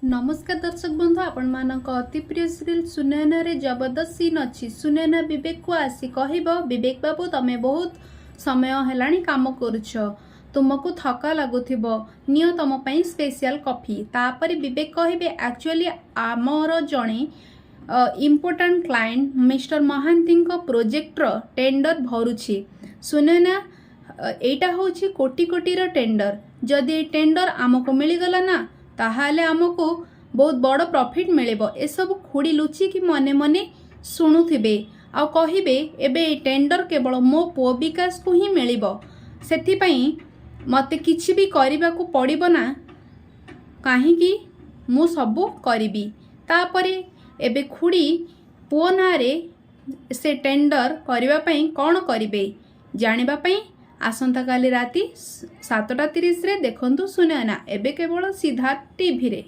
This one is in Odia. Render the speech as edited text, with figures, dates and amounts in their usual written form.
ନମସ୍କାର ଦର୍ଶକ ବନ୍ଧୁ, ଆପଣମାନଙ୍କ ଅତି ପ୍ରିୟ ସିରିଏଲ ସୁନୟନାରେ ଜବରଦସ୍ତ ସିନ୍ ଅଛି। ସୁନୟନା ବିବେକକୁ ଆସି କହିବ, "ବିବେକ ବାବୁ, ତମେ ବହୁତ ସମୟ ହେଲାଣି କାମ କରୁଛ, ତୁମକୁ ଥକା ଲାଗୁଥିବ। ନିଅ ତମ ପାଇଁ ସ୍ପେଶିଆଲ କଫି।" ତାପରେ ବିବେକ କହିବେ, "ଆକ୍ଚୁଆଲି ଆମର ଜଣେ ଇମ୍ପୋର୍ଟାଣ୍ଟ କ୍ଲାଏଣ୍ଟ ମିଷ୍ଟର ମହାନ୍ତିଙ୍କ ପ୍ରୋଜେକ୍ଟର ଟେଣ୍ଡର ଭରୁଛି। ସୁନୟନା, ଏଇଟା ହେଉଛି କୋଟି କୋଟିର ଟେଣ୍ଡର। ଯଦି ଏଇ ଟେଣ୍ଡର ଆମକୁ ମିଳିଗଲା ନା, ତାହେଲେ ଆମକୁ ବହୁତ ବଡ଼ ପ୍ରଫିଟ୍ ମିଳିବ।" ଏସବୁ ଖୁଡ଼ି ଲୁଚିକି ମନେ ମନେ ଶୁଣୁଥିବେ ଆଉ କହିବେ, "ଏବେ ଏଇ ଟେଣ୍ଡର କେବଳ ମୋ ପୁଅ ବିକାଶକୁ ହିଁ ମିଳିବ। ସେଥିପାଇଁ ମୋତେ କିଛି ବି କରିବାକୁ ପଡ଼ିବ ନା କାହିଁକି, ମୁଁ ସବୁ କରିବି।" ତାପରେ ଏବେ ଖୁଡ଼ି ପୁଅ ନାଁରେ ସେ ଟେଣ୍ଡର କରିବା ପାଇଁ କ'ଣ କରିବେ, ଜାଣିବା ପାଇଁ ଆସନ୍ତାକାଲି ରାତି 7:30ରେ ଦେଖନ୍ତୁ ସୁନୟନା, ଏବେ କେବଳ ସିଦ୍ଧାର୍ଥ ଟିଭିରେ।